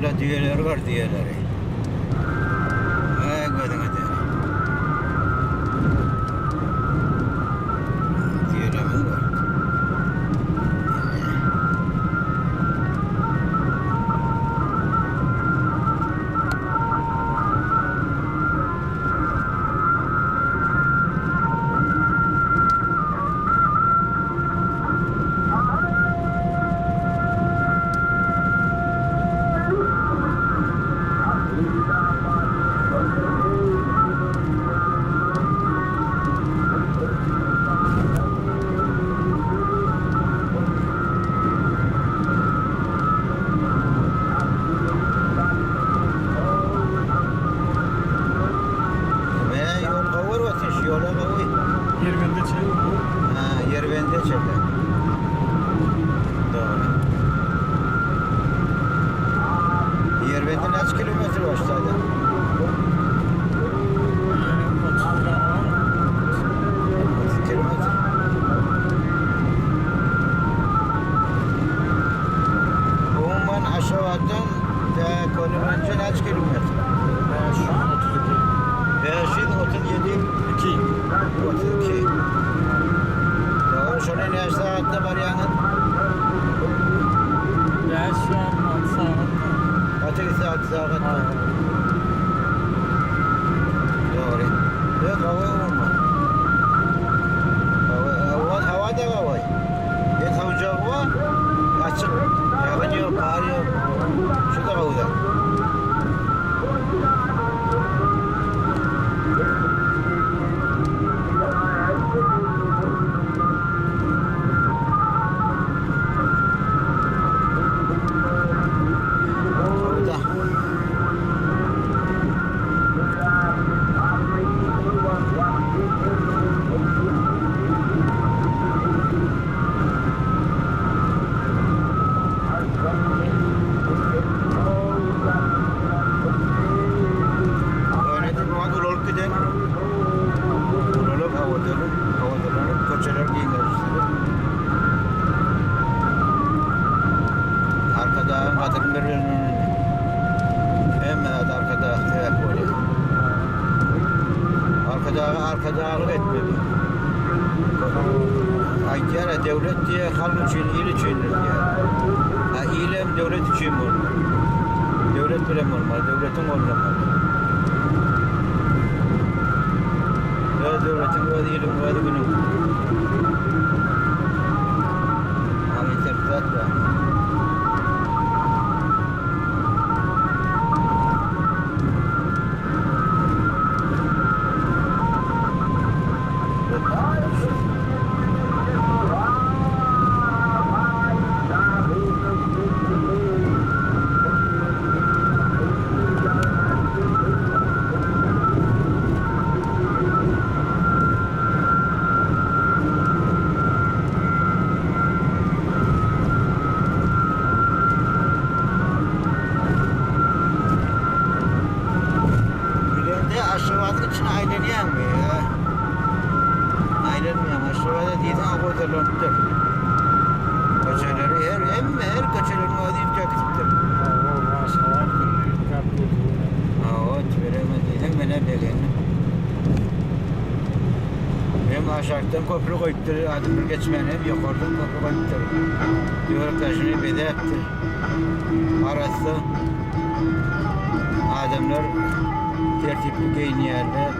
Ýola düýeleri gör, düýeleri. Äý gözüňe döneýin. Düýelerimizi gör. Be, ýol gowy otyş, ýola gowy. Ýerbende çen bu. Ha, Ýerbende çenli. Dogry. Ýerbende näçe kilometr var zaten? Ýene 30 var. 30 kilometre. Umuman Aşgabatdan ta Köneürgençe näçe kilometr? 532. 537 2. 32. Doğru, şona näçe saatde barýaňyz? 5 ýarym 6 sagat. 6 saat sagat. Doğru. Yok hava umuman. Hava, hava, hava da hava. Et havucağı var. Açık. Yağın yok, kar yok. Şu da havada. Havada. Öyle de bu ulalyp giden. Ulalyp havadanıp, havadanıp köçeler giňelişdirip. Arkadagyn gadyryny bilmeli. Hemme zat arkadag sebäp bolýar. Arkadagy arkadaglyk etmeli. Aýdýar-a döwlet diýe halk üçin, il üçindir diýýär. Ha ilem döwlet üçin bolmaly. Döwlet bilen bolmaly, döwletiň goldamaly. Öz döwletiň, öz iliň, öz günüň. Maňa ýeterlik zat bar. Bilende Aşgabadyň içine aýlanýaňmy? Aýlanmaýaň. Aşgabada diýseň owadanlanypdyr. Köçeleri her hemme her köçeleriň özi üýtgäp gidipdir. Hawa, Aşgabat günde üýtgäp durdy. Hawa, tüweleme diýseň menä begendim. Hem aşakdan köprü goýupdyr, adamlar geçmän hem ýokardan köprü goýupdyr. Dört daşyny bezäpdir. Arassa adamlar tertipli geýinýärler.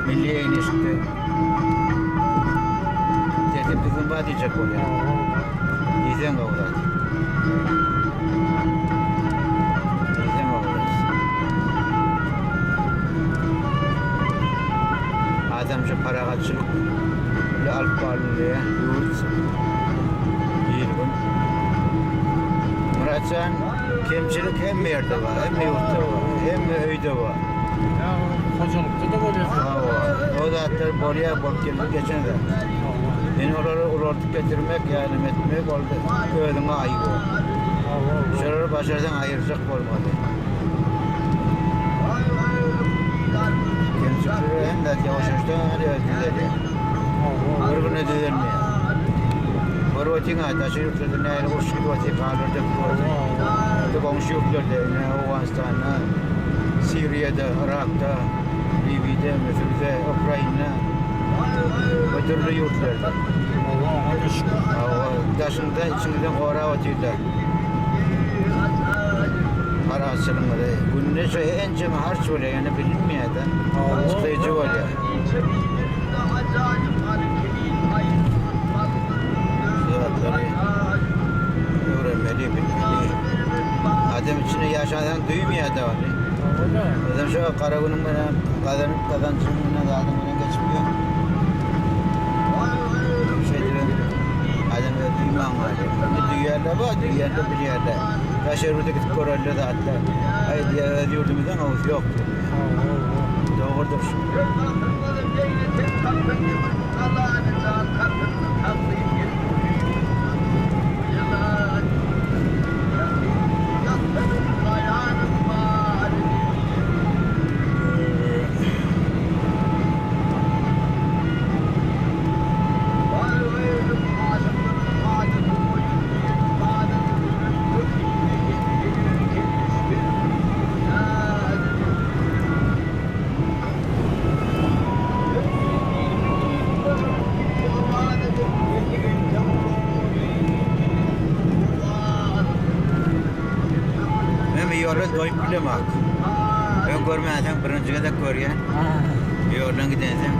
Milli egin-eşikde. Tertip düzgün bar diýjek bolýar. Diýseň gowy zat. Diýseň gowy zat. Adamça parahatçylyk bile alyp barylýar ýurt. Bir gün. Muratjan, kemçilik hemme ýerde bar, hemme ýurtda bar, hemme öýde bar. Ýa hojalykda-da bolýar. Hawa, o zatlar bolýar, bolup geldi geçen zat. Indi olary ulaldyp getirmek, ýa neme etmek, ol özüňe aýyp ol. Şolary başarsaň aýyrjak bolmaly. Kemçilikleri hem zat ýawaş-ýawaşdan öz düzelýär. Bir günde düzelmeýär. otyň-a, daşary ýurtlarda nähili uruş gidip otyr, ganlar dökülip otyr. Indi goňşy ýurtlarda, ine, Owganystanda, Siriýada, Yrakda, Liwiýada, Müsürde, Ukrainada we dürli ýurtlarda. Allaha şükür. Hawa, daşyňda, içiňizden gorap otyrlar. Parahatçylygyňyzy. Günde şu ençeme harç bolýar, ýöne bilinmeýär-de. Çykdaýjy bolýar. Şu zatlary öwrenmeli, bilmeli. Adam içinde ýaşansoň duýmaýar-da ony. Özem şu gara günüň bilen gazanyp gazanjyň bilen zadyň bilen geçip ýör. Şeýdibem adam öz duýman galýar. Indi duýýarlar bar, duýýarlar, bilýärler. Daşary ýurda gidip görerler zatlar. Aý diýýär, öz ýurdumyzdan gowusy ýok diýýär. Dogrudyr şu. Men bu ýola doýup bilemok. Öň görmänsoň birinji gezek görýän. Bu ýoldan gidensoň.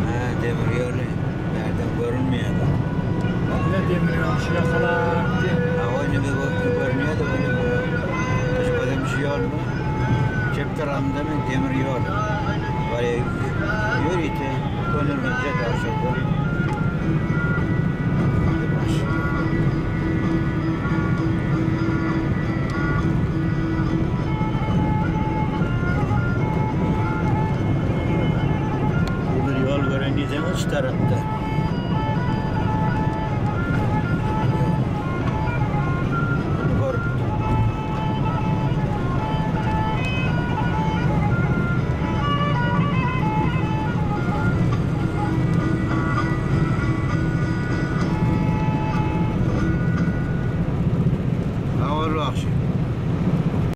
Ha, demir ýoly bärden görünmeýär. Ne demir ýoly şu ýakalar diýip. Ha, o indi bu görünýär de ony bu. Şu gözüm şu ýol mu? Çep tarapynda men demir ýol. Var ya ýörite Köneürgenje daşaýda. Hadi baş. Demir ýol gören diýseň üç tarapda.